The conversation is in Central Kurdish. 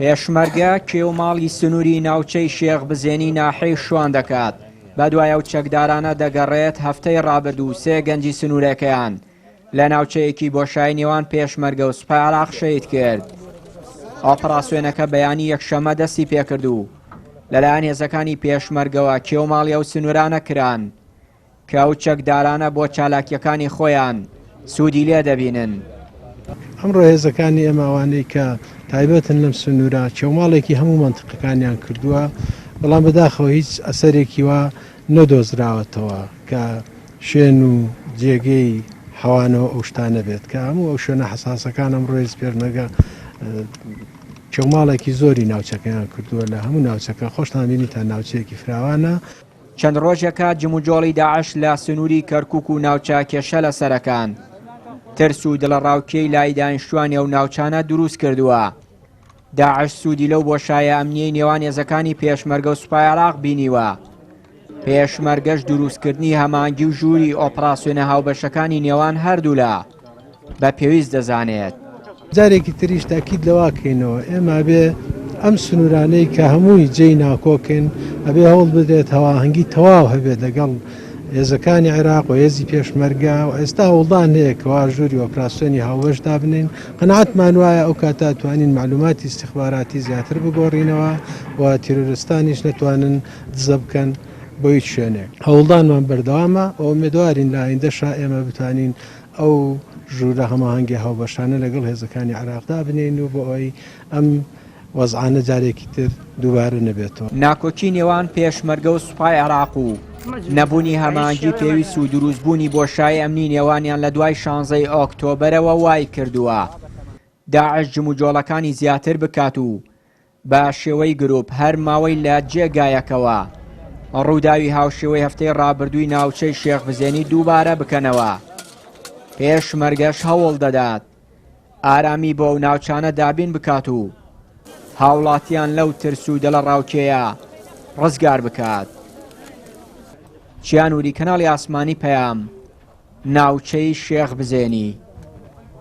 پێشمەرگە کێوماڵی سنووری ناوچەی شێخ بزێنی ناحیەی شوان دەکات، بەدوای ئەو چەکدارانە دەگەڕێت هەفتەی ڕابردوو سێ گەنجی سنوورەکەیان لە ناوچەیەکی بۆشای نێوان پێشمەرگە و سوپای عێراق شەهید کرد. ئۆپراسیۆنەکە بەیانی یەکشەممە دەستی پێکرد و لەلایەن هێزەکانی پێشمەرگەوە کێوماڵی ئەو سنوورانە کران کە ئەو چەکدارانە بۆ چالاکییەکانی خۆیان سوودی لێ دەبینن. ئەمڕۆ هێزەکانی ئێمە ئەوانەی کە تایبەتن لەم سنوورە کێوماڵێکی هەموو مەنتقەکانیان کردووە، بەڵام بەداخەوە هیچ ئەسەرێکی وا نەدۆزراوەتەوە کە شوێن و جێگەی حەوانەوە ئەو شتانە بێت کە هەموو ئەو شوێنە حەساسەکان ئەمڕۆ هێز پێشمەرگە کێوماڵێکی زۆری ناوچەکەیان کردووە لە هەموو ناوچەکە خۆشتان بینیتان ناوچەیەکی فراوانە. چەند ڕۆژێکە جموجۆڵی داعش لە سنووری کەرکوک و ناوچە کێشە لەسەرەکان ترس و دڵەڕاوکێی لای دانیشتوانی ئەو ناوچانە دروست کردووە. داعش سوودی لەو بۆشایە ئەمنیەی نێوان هێزەکانی پێشمەرگە و سوپای عێراق بینیوە. پێشمەرگەش دروستکردنی هەمانگی و ژووری ئۆپراسیۆنە هاوبەشەکانی نێوان هەردوولا بە پێویست دەزانێت. جارێکی تریش تاکید لەوە کەینەوە ئێمە ئەبێ ئەم سنوورانەی کە هەمووی جێی ناکۆکن ئەبێ هەوڵ بدرێت هەواهەنگی تەواو هەبێت لەگەڵ هێزەکانی عێراق و هێزی پێشمەرگە و ئێستا هەوڵدان هەیە کەوا ژووری ئۆپراسیۆنی هاوبەش دابنێین قەناعەتمان وایە ئەو کاتە توانین مەعلوماتی ئیستیخباراتی زیاتر بگۆڕینەوە و تیرۆرستانیش نەتوانن دزە بکەن بۆ هیچ شوێنێک. هەوڵدانمان بەردەوامە و ئومێدوارین لە ئایندەشا ئێمە بتوانین ئەو ژوورە هەماهەنگی هاوبەشانە لەگەڵ هێزەکانی عێراق دابنێین و بۆ ئەوەی ئەم وەزعانە جارێکی تر دووبارە نەبێتەوە. ناکۆکی نێوان پێشمەرگە و سوپای عێراق و نەبوونی هەماهەنگی پێویست و دروستبوونی بۆشایی ئەمنی نێوانیان لە دوای شانزەی ئۆکتۆبەرەوە وایکردووە داعش جموجۆڵەکانی زیاتر بکات و بە شێوەی گروپ هەر ماوەی لە جێگایەکەوە ڕووداوی هاوشێوەی هەفتەی ڕابردووی ناوچەی شێخ بزێنی دووبارە بکەنەوە. پێشمەرگەش هەوڵ دەدات ئارامی بۆ ئەو ناوچانە دابین بکات و هاوڵاتیان لەو ترس و دڵەڕاوکێیە ڕزگار بکات. چیانوری کەناڵی ئاسمانی پەیام، ناوچەی شێخ بزێنی.